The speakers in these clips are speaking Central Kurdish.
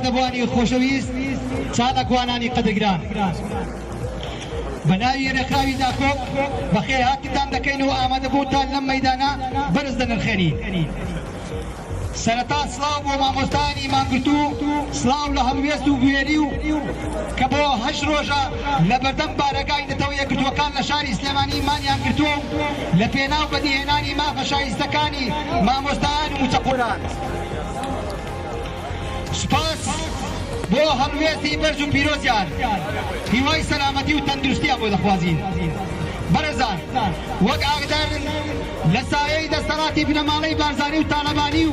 ئامادەبووانی خۆشەویست، چالاکوانانی قەدرگران. بە ناوی رێکخراوی داکۆک بەخێرهاتنتان دەکەین و ئامادەبوونتان لەم مەیدانە بەرز دەنرخێنین. سەرەتا سڵاو بۆ مامۆستایانی مانگرتوو، سڵاو لە هەڵوێست و بوێری و کە بۆ هەشت ڕۆژە لە بەردەم بارەگای نەتەوە یەکگرتووەکان لە شاری سلێمانی مانیان گرتووە و لە پێناو بەدیهێنانی مافە شایستەکانی مامۆستایان و مووچەخۆران. سوپاس بۆ هەڵوێستی بەرز و پیرۆزیان، هیوای سەلامەتی و تەندروستیان بۆ دەخوازین. بەڕێزان وەک ئاگدارن لە سایەی دەستەڵاتی بنەماڵەی بارزانی و تاڵەبانی و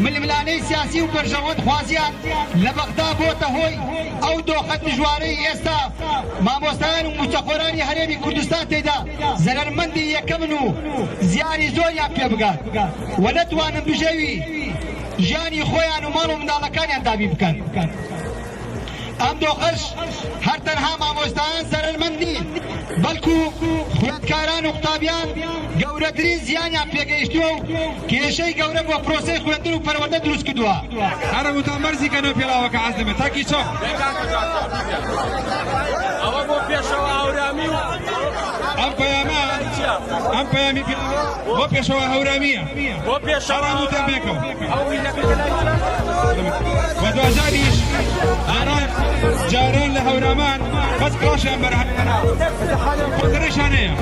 ململانێی سیاسی و بەرژەوەند خوازیان لە بەغدا بۆتە هۆی ئەو دۆخە دژوارەی ئێستا مامۆستایان و مووچەخۆرانی هەرێمی کوردستان تێیدا زەرەرمەندی یەکەمن و زیانی زۆریان پێ بگات و نەتوانن بژێوی ژیانی خۆیان و ماڵ و منداڵەکانیان دابین بکەن. ئەم دۆخەش هەر تەنها مامۆستایان زەرەرمەند نین، بەڵکو خوێندکاران و قوتابیان گەورەترین زیانیان پێگەیشتووە و کێشەی گەورە بۆ پرۆسەی خوێندن و پەروەردە دروستکردووە. هەرە وتان بەرزی کەنەوە پێڵاوەکە عەزمە تاکی چەپ. ئەوە بۆ پێشەوە هەورامی و ئەم پەیامە ئەم پەیامی بۆ پێشەوە هەورامیە بۆ پێشەوە هەمووتان پێکەوە و دواجاریش جاران جاران لە هەورامان بەس کڵاشیان بەرهەم قۆتەرەشیان هەیە.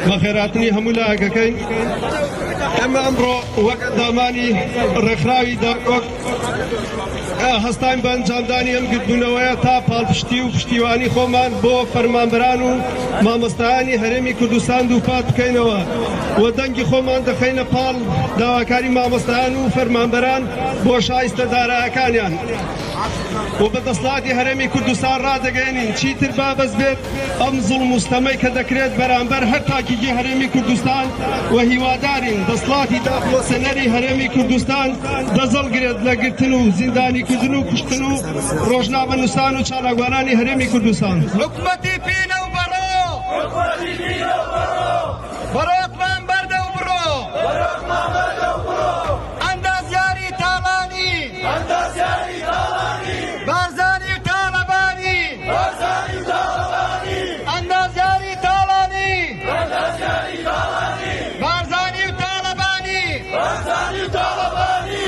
بەخێراتنی هەموو لایەکەکەین ئێمە ئەمڕۆ وەک ئەندامانی ڕێکخراوی داکۆک هەستاین بە ئەنجامدانی ئەم گردبوونەوەیە تا پاڵپشتی و پشتیوانی خۆمان بۆ فەرمانبەران و مامۆستایانی هەرێمی کوردستان دووپات بکەینەوە و دەنگی خۆمان دەخەینە پاڵ داواکاری مامۆستایان و فەرمانبەران بۆ شایستە دارایەکانیان و بە دەسەڵاتی هەرێمی کوردستان ڕادەگەیەنین چیتر با بەس بێت ئەم زوڵم و ستەمەی کە دەکرێت بەرامبەر هەر تاکێکی هەرێمی کوردستان و هیوادارین دەسڵاتی داپڵۆسێنەری هەرێمی کوردستان دەستهەڵگرێت لە گرتن و زیندانیکردن و کوشتن و ڕۆژنامەنووسان و چالاکوانانی هەرێمی کوردستان. حکومەتی پینە و بەڕۆ. بەڕۆکمان بەردە و بڕۆ. ئەندازیاری تاڵانی. بارزانی و تاڵەبانی. ئەندازیاری تاڵانی. بارزانی و تاڵەبانی.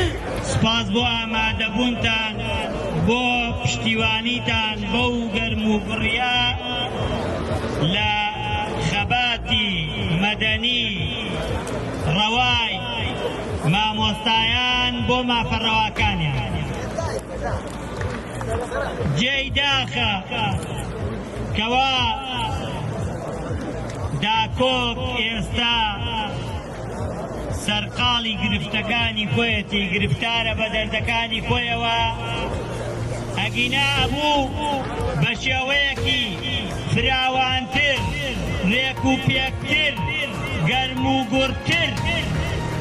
سپاس بۆ ئامادەبوونتان، بۆ پشتیوانیتان بەو گەرم و گوڕیە لە خەباتی مەدەنی ڕەوای مامۆستایان بۆ مافە ڕەواکانیان. جێی داخە کەوا داکۆک ئێستا سەرقاڵی گرفتەکانی خۆیەتی، گرفتارە بە دەردەکانی خۆیەوە، ئەگینا ئەبوو بە شێوەیەکی فراوانتر، رێکوپێکتر، گەرموگوڕتر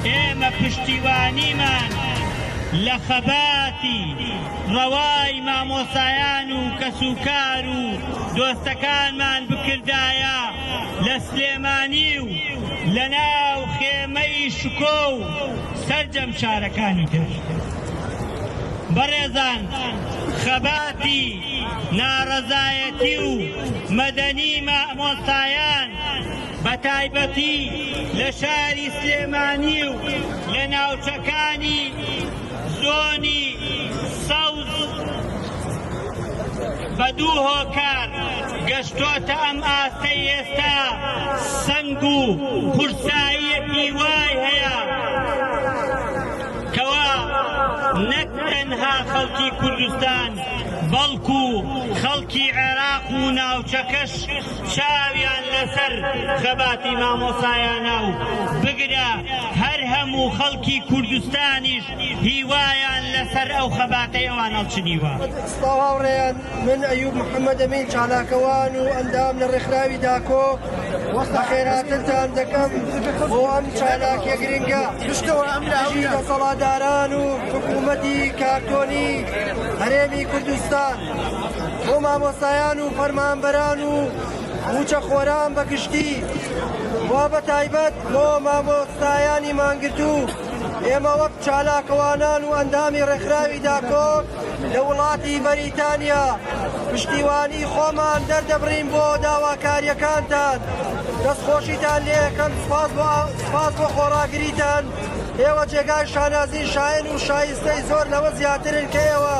ئێمە پشتیوانیمان لە خەباتی ڕەوای مامۆستایان و کەسوکار و دۆستەکانمان بکردایە لە سلێمانی و لەناو خێمەی شکۆ و سەرجەم شارەکانی تر. بەڕێزان خەباتی ناڕەزایەتی و مەدەنی مامۆستایان بەتایبەتی لە شاری سلێمانی و لە ناوچەکانی زۆنی سەوز بە دوو هۆکار گەشتۆتە ئەم ئاستەی ئێستا سەنگ و قورساییەکی وای هەیە کەوا نەک تەنها خەڵکی کوردستان بەڵکو خەڵکی عێراق و ناوچەکەش چاویان لەسەر خەباتی مامۆستایانە و بگرە هەر هەموو خەڵکی کوردستانیش هیوایان لەسەر ئەو خەباتەی ئەوان هەڵچنیوە. سڵاو هاوڕێیان، من ئەیوب محەمەد ئەمین چالاکەوان و ئەندام لە ڕێکخراوی داکۆ بەخێرهاتنتان دەکەم بۆ ئەم چالاکیە گرنگە دژی دەسەڵاتداران و حکوومەتی کارتۆنی هەرێمی کوردستان بۆ مامۆستایان و فەرمانبەران و مووچەخۆران بە گشتی. و بە تایبەت بۆ مامۆستایانی مانگرتوو. ئێمە وەک چالاکوانان و ئەندامی ڕێکخراوی داکۆک لە وڵاتی بەریتانیا پشتیوانی خۆمان دەردەبڕین بۆ داواکارییەکانتان. دەستخۆشیتان لێ ئەکەم، سوپاس بۆ خۆڕاگریتان. ئێوە جێگای شانازین، شایەن و شایستەی زۆر لەوە زیاترن کە ئێوە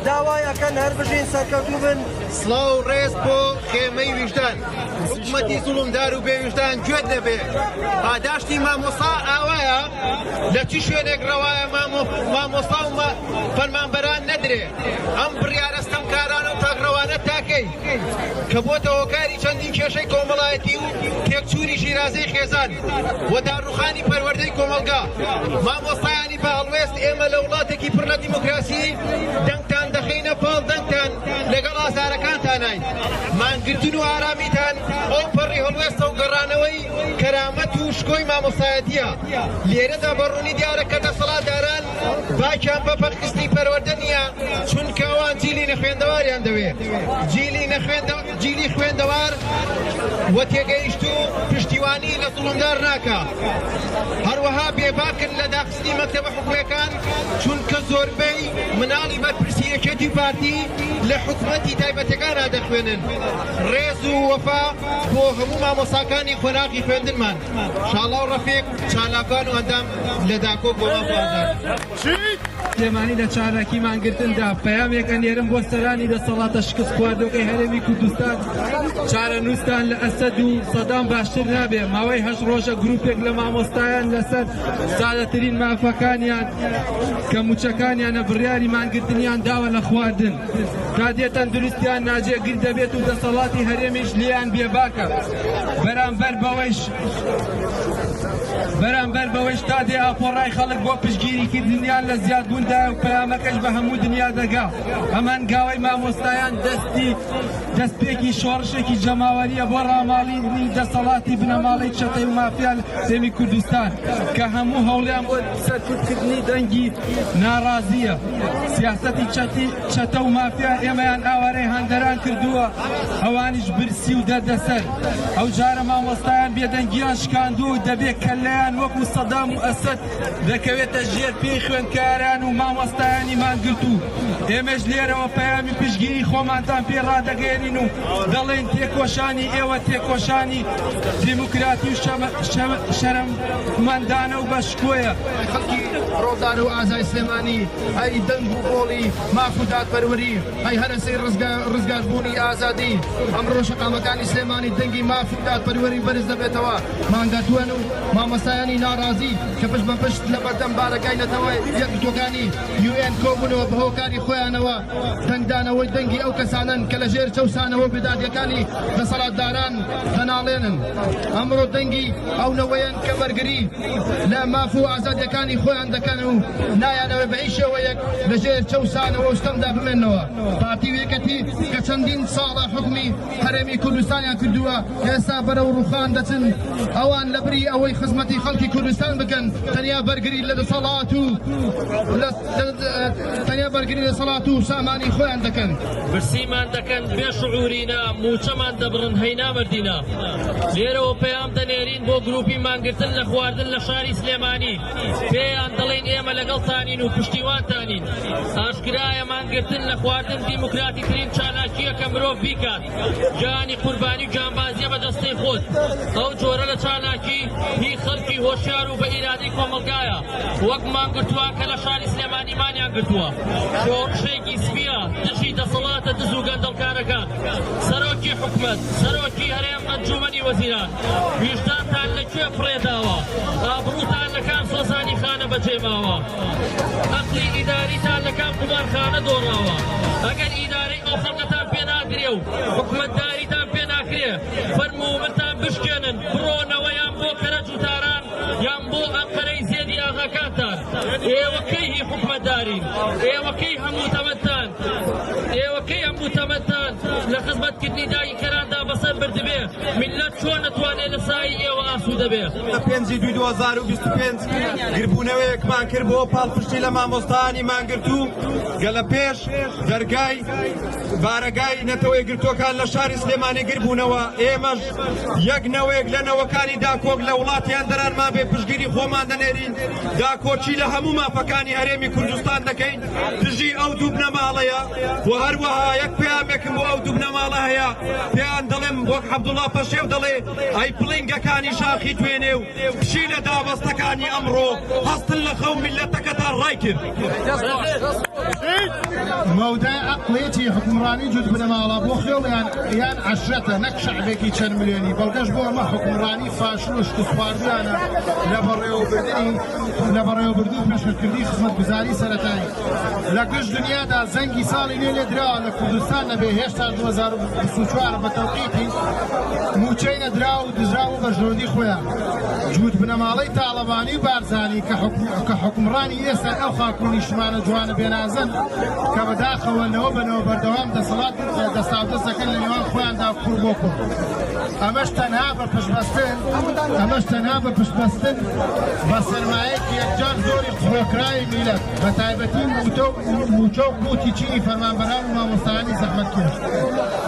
داوای ئەکەن. هەر بژین، سەرکەوتوو بن. سڵاو و ڕێز بۆ خێمەی ویژدان. حکومەتی زوڵمدار و بێویژدان گوێت لێبێ، پاداشتی مامۆستا ئاوایە؟ لە چ شوێنێک ڕەوایە مامۆستا و فەرمانبەران نەدرێ؟ ئەم بڕیارە ستەمکارانە و تاکڕەوانە تاکەی کە بۆتە هۆکاری چەندین کێشەی کۆمەڵایەتی و تێکچوونی شیرازەی خێزان و داڕوخانی پەروەردەی کۆمەڵگا. مامۆستایانی بە هەڵوێست، ئێمە لە وڵاتێکی پڕ لە دیموکراسی دەنگتان دەخەینە پاڵ دەنگتان، لەگەڵ ئازارەکانتانین. مانگرتن و ئارامیتان ئەوپەڕی هەڵوێستە و گەڕانەوەی کەرامەت و شکۆی مامۆستایەتییە. لێرەدا بە ڕوونی دیارە کە دەسەڵاتداران باکیان بە پەکخستنی پەروەردە نییە، چونکە ئەوان جیلی نەخوێندەواریان دەوێ. جیلی نەخوێندە جیلی خوێندەوار و تێگەیشتوو پشتیوانی لە زوڵمدار ناکا. هەروەها بێباکن لە داخستنی مەکتەبە حکومییەکان، چونکە زۆربەی مناڵی بەرپرسی یەکێتی و پارتی لە حکومەتی تایبەتەکانا دەخوێنن. ڕێز و وەفا بۆ هەموو مامۆستاکانی قۆناغی خوێندنمان. شاڵاو ڕەفیق، چالاکوان و ئەندام لە داکۆک بۆ ماف و ئازادی. سلێمانی لە چالاکی مانگرتندا پەیامێک ئەنێرم بۆ سەرانی دەسەڵاتە شکستخواردوەکەی هەرێمی کوردستان، چارەنووستان لە ئەسەد و سەدام باشتر نابێ. ماوەی 8 ڕۆژە گروپێک لە مامۆستایان لەسەر سادەترین مافەکانیان کە موچەکانیانە بڕیاری مانگرتنیان داوە لە خواردن. تا دێ تەندروستیان ناجێگیر دەبێت و دەسەڵاتی هەرێمیش لێیان بێباکە. بەرامبەر بەوەیش تا دێ ئاپۆڕای خەڵک بۆ پشتگیریکردنیان لە زیادبووندایە و پەیامەکەش بە هەموو دنیا دەگا. ئەم هەنگاوەی مامۆستایان دەستی دەستپێکی شۆڕشێکی جەماوەریە بۆ ڕاماڵینی دەسەڵاتی بنەماڵەی چەتەی و مافیا لە هەرێمی کوردستان کە هەموو هەوڵیان بۆ سەرکوتکردنی دەنگی ناڕازیە. سیاسەتی چەتی چەتە و مافیا ئێمەیان ئاوارەی هەندەران کردووە، ئەوانیش برسی و دەردەسەر. ئەو جارە مامۆستایان بێدەنگیان شکاندووە و دەبێ کەللەیان وەکو سەدام و ئەسەد دەکەوێتە ژێر پێی خوێندکاران و مامۆستایانی مانگرتوو. ئێمەش لێرەوە پەیامی پشتگیری خۆمانتان پێ ڕادەگەیەنین و دەڵێین تێکۆشانی ئێوە تێکۆشانی دیموکراتی و شەرەفمەندانە و بە شکۆیە. خەڵکی ڕۆڵدار و ئازای سلێمانی، ئەی دەنگ و گۆڵی ماف و دادپەروەری، ئەی هەرەسەی ڕزگاربوونی ئازادی، ئەمڕۆ شەقامەکانی سلێمانی دەنگی ماف و دادپەروەری بەرز دەبێتەوە. مانگرتووان و مامۆستایانی ناڕازی کە پشت بە پشت لە بەردەم بارەگای نەتەوە یەکگرتووەکانی UN کۆبوونەوە، بە هۆکاری خۆیانەوە دەنگدانەوەی دەنگی ئەو کەسانەن کە لەژێر چەوسانەوە و بێدادیەکانی دەسەڵاتداران دەناڵێنن. ئەمڕۆ دەنگی ئەو نەوەیەن کە بەرگری لە ماف و ئازادیەکانی خۆیان دەکەن و نایانەوێت بە هیچ شێوەیەک لەژێر چەوسانەوە و ستەمدا بمێنەوە. پارتی و یەکێتی کە چەندین ساڵە حوکمی هەرێمی کوردستانیان کردووە، ئێستا بەرەو ڕوخان دەچن. ئەوان لەبری ئەوەی خزمەتی خەڵکی کوردستان بکەن، تەنیا بەرگری لە دەسەڵات و سامانی خۆیان دەکەن. برسیمان دەکەن بێ شعورینا، موچەمان دەبڕن هەی نامەردینا. لێرەوە پەیام دەنێرین بۆ گروپی مانگرتن لە خواردن لە شاری سلێمانی، پێیان دەڵێین ئێمە لەگەڵتانین و پشتیوانتانین. ئاشکرایە مانگرتن لە خواردن دیموکراتی ترین چالاکییە کە مرۆڤ بیکات، گیانی قوربانی و گیانبازیە بە دەستەی خۆت. ئەو جۆرە لە چالاکی هی خەڵکی هۆشیار و بە ئیرادەی کۆمەڵگایە، وەک مانگرتووان کە لە شاری سلێمانی مانیان گرتووە. شۆڕشێکی سپیە دژی دەسەڵاتە دز و گەندەڵکارەکان. سەرۆکی حکومەت، سەرۆکی هەرێم، ئەنجومەنی وەزیران، ویژدانتان لە کوێ فڕێداوە؟ ئابڕووتان لە کام سۆزانی خانە بەجێماوە؟ ئەقڵی ئیداریتان لە کام قومارخانە دۆڕاوە؟ ئەگەر ئیدارەی ئەو خەڵکەتان پێ نادرێ و حکومەتداریتان پێ ناکرێ، فەرموو ملتان بشکێنن، بڕۆنەوە یان بۆ کەرەج و تاران یان بۆ ئەنقەرەی زێدی ئاغاکانتان. ئێوە کەی هی حکومەتدارین؟ ئێوە کەی هەموو تەمەنتان ئێوە کەی هەموو تەمەنتان لە خزمەتکردنی داگیرکەراندا بەسەر بردبێ؟ میللەت چۆن ئەتوانێ لە سایەی ئێوە ئاسوودە؟ دەبێ. لە پێنجی دووی 2025 گربوونەوەیەکمان کرد بۆ پاڵپشتی لە مامۆستایانی مانگرتوو گە لە پێش دەرگای بارەگای نەتەوە یەکگرتووەکان لە شاری سلێمانی گربوونەوە، ئێمەش یەک نەوەیەک لە نەوەکانی داکۆک لە وڵاتی هەندەرانمان بێ پشتگیری خۆمان دەنێرین، داکۆکی لە هەموو مافەکانی هەرێمی کوردستان دەکەین دژی ئەو دوو بنەماڵەیە و هەروەها یەک پەیامێکم بۆ ئەو دوو بنەماڵە هەیە پێیان دەڵێم وەک عەبدوڵا پەشێو دەڵێ ئەی پڵینگەکانی شاخی دوێنێ و پشیلە دابەستەکانی ئەمڕۆ هەستن لە خەو میللەتەکەتان ڕایکرد. مەودای عەقڵیەتی حوکمڕانی جوت بنەماڵە بۆ خێڵ یان یان عەشرەتە نەک شەعبێکی چەند ملیۆنی بەڵگەش بۆ ئەمە حوکمڕانی فاشل و شکستخواردویانە لە بەڕێوەبردنی لە بەڕێوەبردن و پێشکەشکردنی خزمەتگوزاری سەرەتایی لە گشت دنیادا زەنگی ساڵی نوێ لێدراوە لە کوردستان نەبێ هێشتا 2024 بە تەوقیتی موچەی نەدراو و دزراو بۆ بەرژەوەندی خۆیان جووت بنەماڵەی تاڵەبانی و بارزانی کە حوکمڕانی ئێستای ئەو خاک و نیشتمانە جوانە بێنازن کە بەداخەوە نەوە بە نەوە بەردەوام دەسەڵات دەستاودەست دەکەن لە نێوان خۆیاندا کوڕ بۆ کوڕ ئەمەش تەنها بە پشتبەستن ئەمەش تەنها بە پشتبەستن بە سەرمایەکی یەکجار زۆری خۆکراوی میلەت بە تایبەتی مووچە و قوتی چینی فەرمانبەران و مامۆستایانی زەحمەتکێش.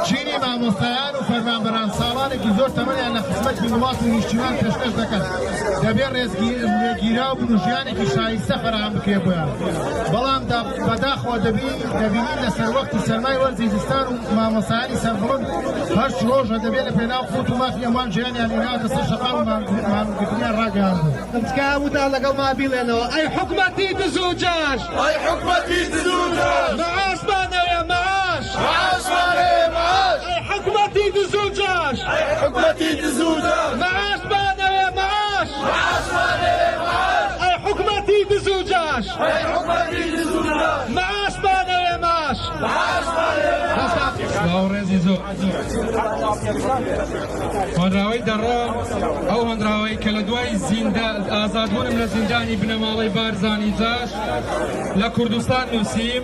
چینی مامۆستایان و فەرمانبەران ساڵانێکی زۆر تەمەنیان لە خزمەتی وڵات و نیشتیمان پێشکەش دەکەن، دەبێ ڕێزلێگیراو بن و ژیانێکی شایستە فەراهەم بکرێت بۆیان، بەڵام بەداخەوە دەبینین لە سەروەختی سەرمای وەرزی زستان و مامۆستایانی سەربڵند هەشت ڕۆژە دەبێت لە پێناو قوت و مافی ئەوان ژیانیان هێناوەتە سەر شەقام و مانگرتنیان ڕاگەیاندووە. تکایە هەمووتان لەگەڵما بیڵێنەوە ئەی حکومەتی دز و جاش. ئەی حکومەتی دز و جاش. مەعاشمان ئەوێ مەعاش. مەعاشمان ئەوێ مەعاش. ئەی حکومەتی دز و جاش. ئەی حکومەتی دز و جاش. مەعاشمان ئەوێ مەعاش. مەعاشمان ئەوێ مەعاش. ئەی حکومەتی دز و جاش. ئەی حکومەتی دز و جاش. مەعاشمان ئەوێ مەعاش. مەعاشمان ئەوێ مەعاش. سڵاو و ڕێزی زۆر. هۆنراوەی دەڕۆ ئەو هۆنراوەی کە لە دوای زیندا ئازادبوونم لە زیندانی بنەماڵەی بارزانی جاش لە کوردستان نووسیم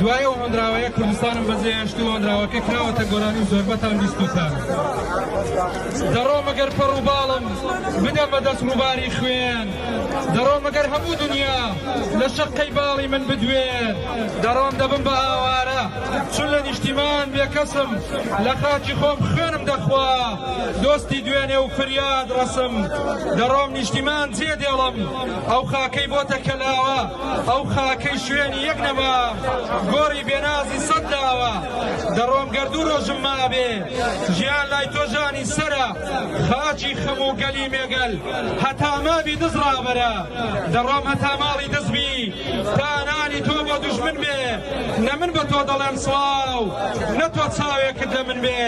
دوای ئەو هۆنراوەیە کوردستانم بەجێهێشت و هۆنراوەکە کراوەتە گۆرانی و زۆربەتان بیستوتان دەڕۆم ئەگەر پەڕ و باڵم بدەم بە دەست ڕووباری خوێن دەڕۆم ئەگەر هەموو دنیا لە شەققەی باڵی من بدوێن دەڕۆم دەبم بە ئاوارە چون لە نیشتیمان بێکەسم لە خاکی خۆم خوێنم دەخوا دۆستی دوێنێ و فریاد ڕەسم دەڕۆم نیشتیمان جێ دێڵم ئەو خاکەی بۆتە کەلاوە ئەو خاکەی شوێنی یەک نەما گۆڕی بێنازی سەد لاوە دەڕۆم گەر دوو ڕۆژم مابێ ژیان لای تۆ ژانی سەرە خاکی خەم و گەلی مێگەل هەتا مابی دز ڕابەرە دەڕۆم هەتا ماڵی دز بی تا نانی تۆ بۆ دوژمن بێ نە من بە تۆ دەڵێم سڵاو نە تۆ چاوێکت لە من بێ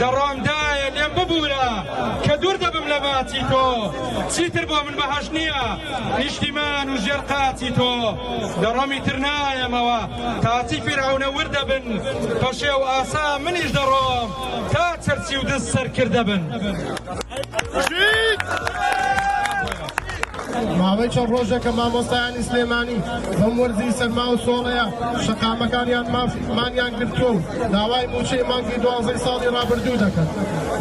دەڕۆم دایە لێم ببوورە کە دوور دەبم لە ماچی تۆ چیتر بۆ من بەهەشت نییە نیشتیمان و ژێر قاچی تۆ دەڕۆم ئیتر نایەمەوە تا چی فیرعەونە ورد دەبن پەشێو ئاسا منیش دەڕۆم تا چرچی و دز سەرکردە بن. ماوەی چەند ڕۆژێکە مامۆستایانی سلێمانی بەم وەرزی سەرما و سۆڵەیە شەقامەکانیان مانیان گرتووە و داوای مووچەی مانگی دوانزەی ساڵی ڕابردوو دەکەن.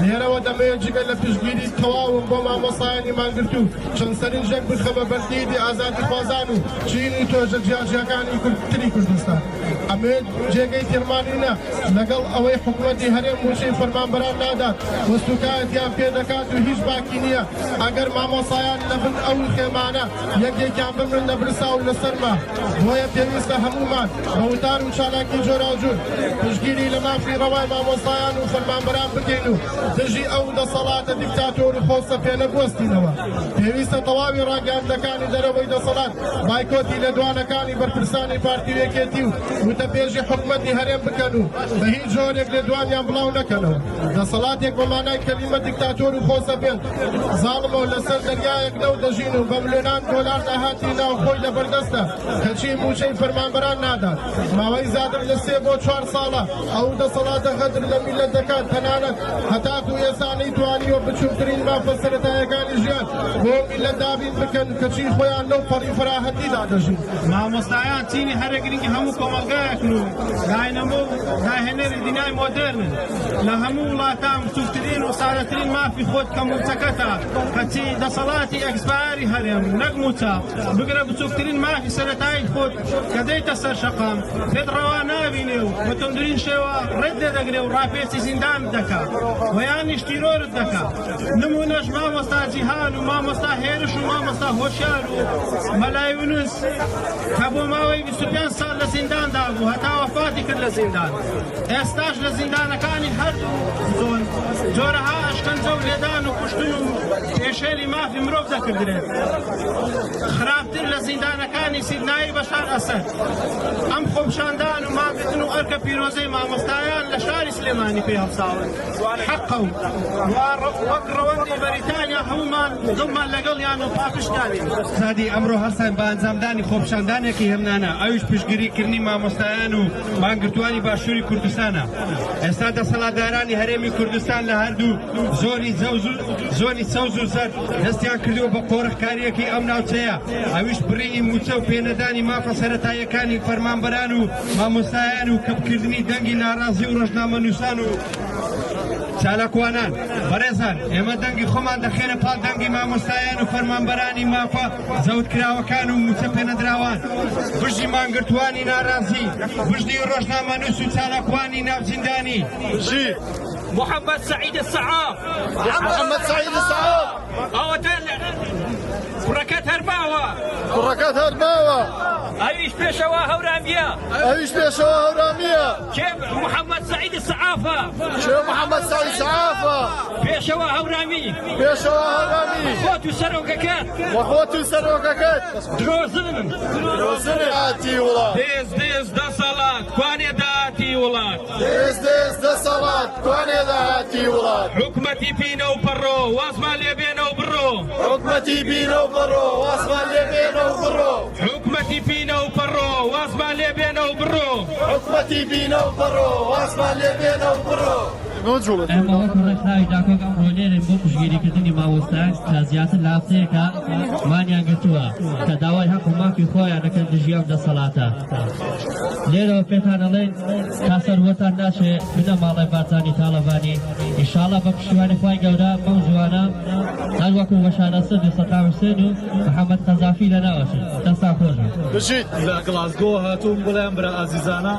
لێرەوە دەمەوێت جگە لە پشتگیری تەواوم بۆ مامۆستایانی مانگرتوو چەند سەرنجێک بخەمە بەر دیدی ئازادیخوازان و چین و توێژە جیاجیاکانی تری کوردستان. ئەمەوێت جێگەی تێڕمانینە لەگەڵ ئەوەی حکومەتی هەرێم مووچەی فەرمانبەران نادات و سوکایەتیان پێدەکات و هیچ باکی نییە ئەگەر مامۆستایان لە بن ئەو خێمانە یەکێکیان بمرن لە برسا و لە سەرما، بۆیە پێویستە هەموومان بە وتار و چالاکی جۆراوجور پشتگیری لە مافی ڕەوای مامۆستایان و فەرمانبەران بکەین و دژی ئەو دەسەڵاتە دیکتاتۆر و خۆسەپێنە بوەستینەوە. پێویستە تەواوی ڕاگەیاندنەکانی دەرەوەی دەسەڵات بایکۆتی لێدوانەکانی بەرپرسانی پارتی و یەکێتی و وتەبێژی حکومەتی هەرێم بکەن و بە هیچ جۆرێک لێدوانیان بڵاو نەکەنەوە. دەسەڵاتێک بە مانای کەلیمە دیکتاتۆر و خۆسەپێن زاڵمە و لەسەر دەریایەک نەوت دەژین و بە ملیۆنان. ملیۆنان دۆلار داهاتی ناوخۆی لەبەردەستە، کەچی مووچەی فەرمانبەران نادات. ماوەی زیاتر لە سێ بۆ چوار ساڵە ئەو دەسەڵاتە غەدر لە میللەت دەکات، تەنانەت هەتاکو ئێستا نەیتوانیوە بچووکترین مافە سەرەتایەکانی ژیان بۆ میللەت دابین بکەن، کەچی خۆیان لەو پەڕی فەراهەتیدا دەژین. مامۆستایان چینی هەرە گرنگی هەموو کۆمەڵگایەکن و داینەمۆ و داهێنەری دنیای مۆدێرنن. لە هەموو وڵاتان بچووکترین و سادەترین مافی خۆت کە مووچەکەتە، کەچی دەسەڵاتی ئێکسپایەری هەرێم نەک مووچە، بگرە بچووکترین مافی سەرەتایی خۆت کە دێیتە سەر شەقام پێت ڕەوا نابینێ و بە توندرین شێوە ڕێت لێ دەگرێ و ڕاپێچی زیندانت دەکا و یانیش تیرۆرت دەکا. نموونەش مامۆستا جیهان و مامۆستا هێرش و مامۆستا هۆشیار و مەلا یونس کە بۆ ماوەی 25 ساڵ لە زینداندا بوو هەتا وەفاتی کرد لە زیندان، ئێستاش لە زیندانەکانی هەردوو زۆن جۆرەها ئەشکەنجە و لێدان و کوشتن و پێشێلی مافی مرۆڤ دەکردرێت. خراپتر لە زیندانەکانی سیدنایی بەشار ئەسەد. ئەم خۆپیشاندان و مانگرتن و ئەرکە پیرۆزەی مامۆستایان لە شاری سلێمانی پێی هەڵساون حەقە و وەک ڕەوەندی بەریتانیا هەموومان دڵمان لەگەڵیان و پاپشتیانین. سادی ئەمڕۆ هەستاین بە ئەنجامدانی خۆپیشاندانێکی هێمنانە ئەویش پشتگیری کردنی مامۆستایان و مانگرتووانی باشووری کوردستانە. ئێستا دەسەڵاتدارانی هەرێمی کوردستان لە هەردوو زۆنی زۆنی سەوز و زەرد دەستیان کردووە بە قۆرخکارییەکی ئەم ناوچەیە، ئەویش بڕینی مووچە و پێنەدانی مافە سەرەتاییەکانی فەرمانبەران و مامۆستایان و کپکردنی دەنگی ناڕازی و ڕۆژنامەنووسان و چالاکوانان. بەڕێزان ئێمە دەنگی خۆمان دەخەینە پاڵ دەنگی مامۆستایان و فەرمانبەرانی مافە زەوتکراوەکان و مووچە پێنەدراوان. بژی مانگرتووانی ناڕازی، بژی ڕۆژنامەنووس و چالاکوانی ناو زیندانی. بژی. محمد سعید السعاف. محمد سعید السعاف. ئەوەتە کوڕەکەت هەر ماوە. کوڕەکەت هەر ماوە. ئەویش پێشەوا هەورامییە. ئەویش پێشەوا هەورامییە. کێ محمد سعید السعافە. کێ محمد سعید سعافە. پێشەوا هەورامی. پێشەوا هەورامی. خۆت و سەرۆکەکەت. وە خۆت و سەرۆکەکەت. درۆزنن. درۆزنن. داهاتی وڵات. دێز دێز دەسەڵات کوانێ داهاتی وڵات. دێز دێز دەسەڵات کوانێ داهاتی وڵات. حکومەتی پینە و پەڕۆ وازمان لێ بێنە و بڕۆ. حکومەتی پینە و پەڕۆ وازمان لێ بێنە و بڕۆ. حکومەتی پینە و پەڕۆ وازمان لێ بێنە و بڕۆ. حکومەتی پینە و پەڕۆ وازمان لێ بێنە و بڕۆ. ئێمە وەکو ڕێکخراوی داکۆک ئەمڕۆ لێرەین بۆ پشتگیریکردنی مامۆستایان کە زیاتر لە هەفتەیەکە مانیان گرتووە کە داوای هەق و مافی خۆیان دەکەن دژی ئەم دەسەڵاتە. لێرەوە پێتان ئەڵێین تا سەروەتان ناچێ بنەماڵەی بارزانی تاڵەبانی ئیشاڵا بە پشتیوانی خوای گەورە بەم زووانە هەر وەکو بەشار ئەسەد و سەدام حوسێن و محەمەد قەزافی لەناوەچن. دەستان خۆش بێت. بژیت. لە گڵاسگۆ هاتووم بڵێم برا ئازیزانە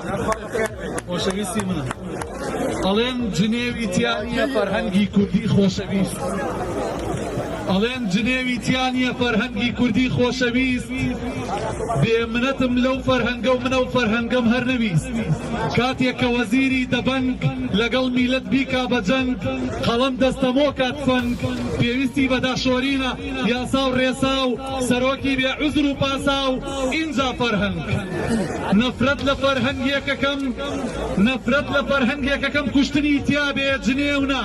خۆشەویستی منە ئەڵێن جنێوی تیا نییە فەرهەنگی کوردی خۆشەویست ئەڵێن جنێوی تیا نییە فەرهەنگی کوردی خۆشەویست بێ منەتم لەو فەرهەنگە و منەو فەرهەنگەم هەر نەویست کاتێک کە وەزیری دەبەنگ لەگەڵ میلەت بیکا بە جەنگ قەڵەم دەستەمۆ کا تفەنگ پێویستی بە داشۆرینە یاسا و ڕێسا و سەرۆکی بێ عوزر و پاساو ئینجا فەرهەنگ نەفرەت لە فەرهەنگێکەکەم نەفرەت لە فەرهەنگێکەکەم کوشتنی تیابێ جنێو نا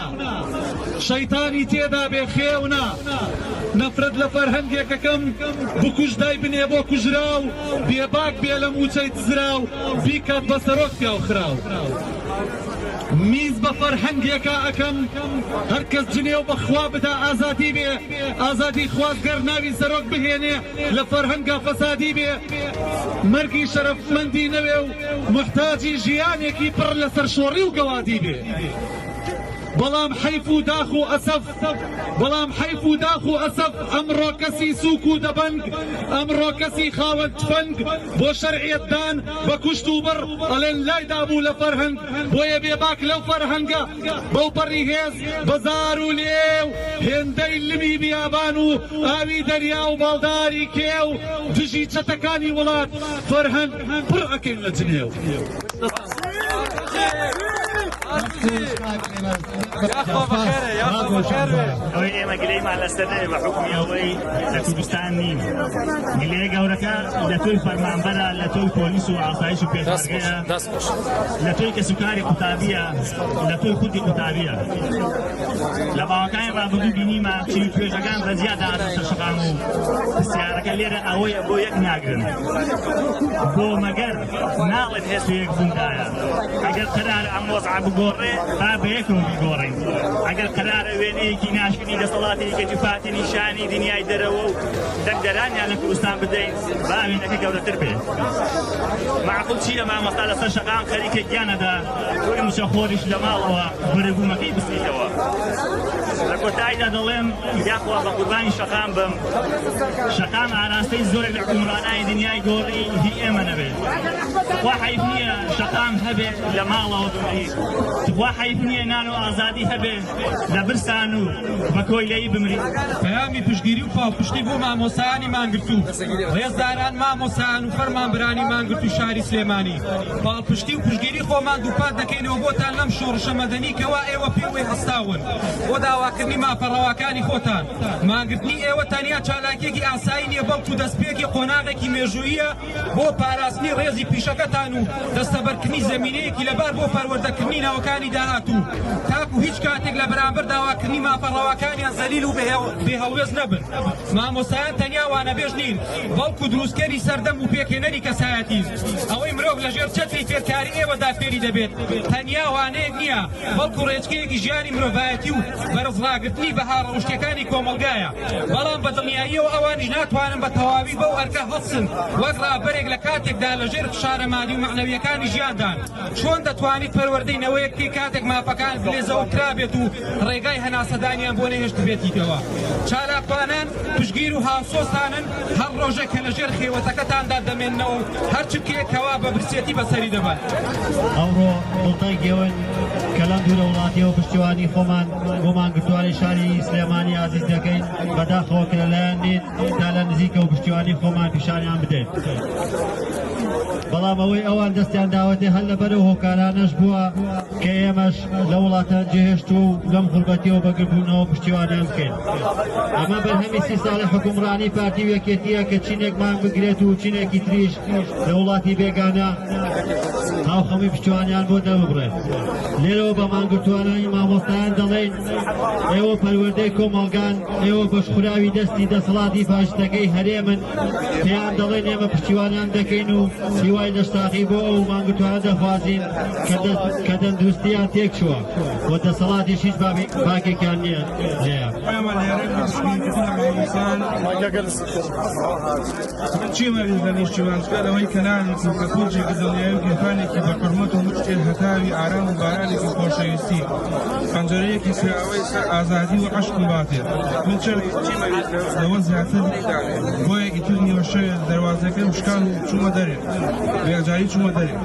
شەیتانی تێدابێ خێو نا نەفرەت لە فەرهەنگێکەکەم بکوژ دایبنێ بۆ کوژراو بێباک بێ لە موچەی دزراو بیکات بە سەرۆک پیاو خراو میز بە فەرهەنگێکا ئەکەم هەرکەس جنێو بە خوا بدا ئازادی بێ ئازادی خواز گەر ناوی سەرۆک بهێنێ لە فەرهەنگا فەسادی بێ مەرگی شەرەفمەندی نەوێ و موحتاجی ژیانێکی پڕ لە سەرشۆڕی و گەوادی بێ بەڵام حەیف و داخ و ئەسەف بەڵام حەیف و داخ و ئەسەف ئەمڕۆ کەسی سووک و دەبەنگ ئەمڕۆ کەسی خاوەن تفەنگ بۆ شەرعیەت دان بە کوشت و بڕ ئەڵێن لای دابوو لە فەرهەنگ بۆیە بێباک لەو فەرهەنگە بەو پەڕی هێز بە زار و لێو هێندەی لمی بیابان و ئاوی دەریا و باڵداری کێو دژی چەتەکانی وڵات فەرهەنگ پڕ ئەکەین لە جنێو. ئەوەی ئێمە گلەیمان لەسەر نەبێ بە حوکمی ئەوەی لە کوردستان نین، گلەیە گەورەکە لە تۆی فەرمانبەرە، لە تۆی پۆلیس و ئاسایش و پێشمەرگەیە، لە تۆی کەسوکاری قوتابییە، لە تۆی خودی قوتابییە. لە ماوەکانی ڕابردوو بینیمان چین و توێژەکان بە جیا دەهاتنە سەر شەقام و پرسیارەکە لێرە ئەوەیە بۆ یەک ناگرن؟ بۆ مەگەر ناڵێن هێز و یەکبووندایە؟ ئەگەر قەرارە ئەم وەزعە بگۆڕێ با بەیەکەوە بیگۆڕین. ئەگەر قەرارە وێنەیەکی ناشرینی دەسەڵاتی یەکێتی و پارتی نیشانی دنیای دەرەوە و دەنگدەرانیان لە کوردستان بدەین با وێنەکە گەورەتر بێ. مەعقول چییە مامۆستا لەسەر شەقام خەریکە گیان ئەدا تۆی موچەخۆریش لە ماڵەوە بەرەبوومەکەی بسریتەوە. لە کۆتاییدا دەڵێم یاخوا بە قوربانی شەقام بم، شەقام ئاراستەی زۆرێک لە حوکمڕانانی دنیای گۆڕی هی ئێمە نەبێت. تخوا حەیف نییە شەقام هەبێ لە ماڵەوە بمری، تخوا حەیف نییە نان و ئازادی هەبێ لە برسان و بە کۆیلەیی بمری. پەیامی پشتگیری و پاڵپشتی بۆ مامۆستایانی مانگرتوو، ڕێزداران مامۆستایان و فەرمانبەرانی مانگرتووی شاری سلێمانی، پاڵپشتی و پشتگیری خۆمان دووپات دەکەینەوە بۆتان لەم شۆڕشە مەدەنی کەوا ئێوە پێوەی هەستاون بۆ داواکردنی مافە ڕەواکانی خۆتان. مانگرتنی ئێوە تەنیا چالاکییەکی ئاسایی نییە، بەڵکو دەستپێکی قۆناغێکی مێژووییە بۆ پاراستنی ڕێزی پیشەکەتان و دەستەبەرکردنی زەمینەیەکی لەبار بۆ پەروەردەکردنی نەوەکانی داهاتوو تاکو هیچ کاتێک لە بەرامبەر داواکردنی مافە ڕەواکانیان زەلیل و بێهەڵوێست نەبن. مامۆستایان تەنیا وانەبێژ نین، بەڵکو دروستکەری سەردەم و پێکهێنەری کەسایەتین. ئەوەی مرۆڤ لەژێر چەتری فێرکاری ئێوەدا فێری دەبێت، تەنیا وانەیەک نییە، بەڵکو ڕێچکەیەکی ژیانی مرۆڤایەتی و بەرزڕاگرتنی بەها ڕەوشتیەکانی کۆمەڵگایە، بەڵام بە دڵنیاییەوە ئەوانیش ناتوانن بە تەواوی بەو ئەرکە هەڵسن وەک ڕابەرێک لە کاتێکدا لە ژێر فشارە مادی و مەعنەویەکانی ژیاندان. چۆن دەتوانیت پەروەردەی نەوەیەک بکەی کاتێک مافەکانت لێ زەوت کرابێت و ڕێگای هەناسەدانیان بۆ نەهێشتبێتیتەوە؟ چالاکوانان پشتگیر و هاوسۆزتانن هەر ڕۆژێک کە لە ژێر خێوەتەکەتاندا دەمێننەوە و هەر چرکەیەک کەوا بە برسێتی بەسەری دەبەن. ئەمڕۆ دڵتەنگێون کە لەم دوورە وڵاتیەوە پشتیوانی خۆمان بۆ مانگرتووانی شاری سلێمانی ئازیز دەکەین، بەداخەوە کە لەلایەن نین تا لە نزیکەوە پشتیوانی خۆمان پیشانیان بدەین، بەڵام ئەوەی ئەوان دەستیان داوەتێ هەر لەبەر ئەو هۆکارانەش بووە کە ئێمەش لە وڵاتان جێهێشتووە و لەم غوربەتیەوە بە گربوونەوە پشتیوانیان بکەین. ئەمە بەرهەمی سی ساڵی حوکمڕانی پارتی و یەکێتیە کە چینێک مان بگرێت و چینێکی تریش لە وڵاتی بێگانە هاوخەمی پشتیوانیان بۆ دەرببڕێت. لێرەوە بە مانگرتووانانی مامۆستایان دەڵێین ئێوە پەروەردەی کۆمەڵگان، ئێوە بەشخوراوی دەستی دەسەڵاتی فاشیستەکەی هەرێمن، پێیان دەڵێن ئێمە پشتیوانیان دەکەین و هیوای لەشساغی بۆ ئەو مانگرتووانە دەخوازین کە تەندروستیان تێکچووە و دەسەڵاتیش هیچ باکێکیان نییە لێیان. ئێمە لێرەین بۆ پشتگیریکردن لە مامۆستایان. من چیم ئەویست لە نیشتیمان جگە لەوەی کە نانێک و کەپووجێکی دڵنیایی و گیرفانێکی بە حورمەت و مشتێ هەتاوی ئارام و بارانێکی خۆشەویستی، پەنجەرەیەکی کراوەی سەر ئازادی و عەشق و باتێ. من چیم ئەویست لەوە زیاتر بۆیە ئیتر نیوەشەوێ دەروازەکەم شکاند و چوومە دەرێ. بە یەکجاری چوومە دەرێ.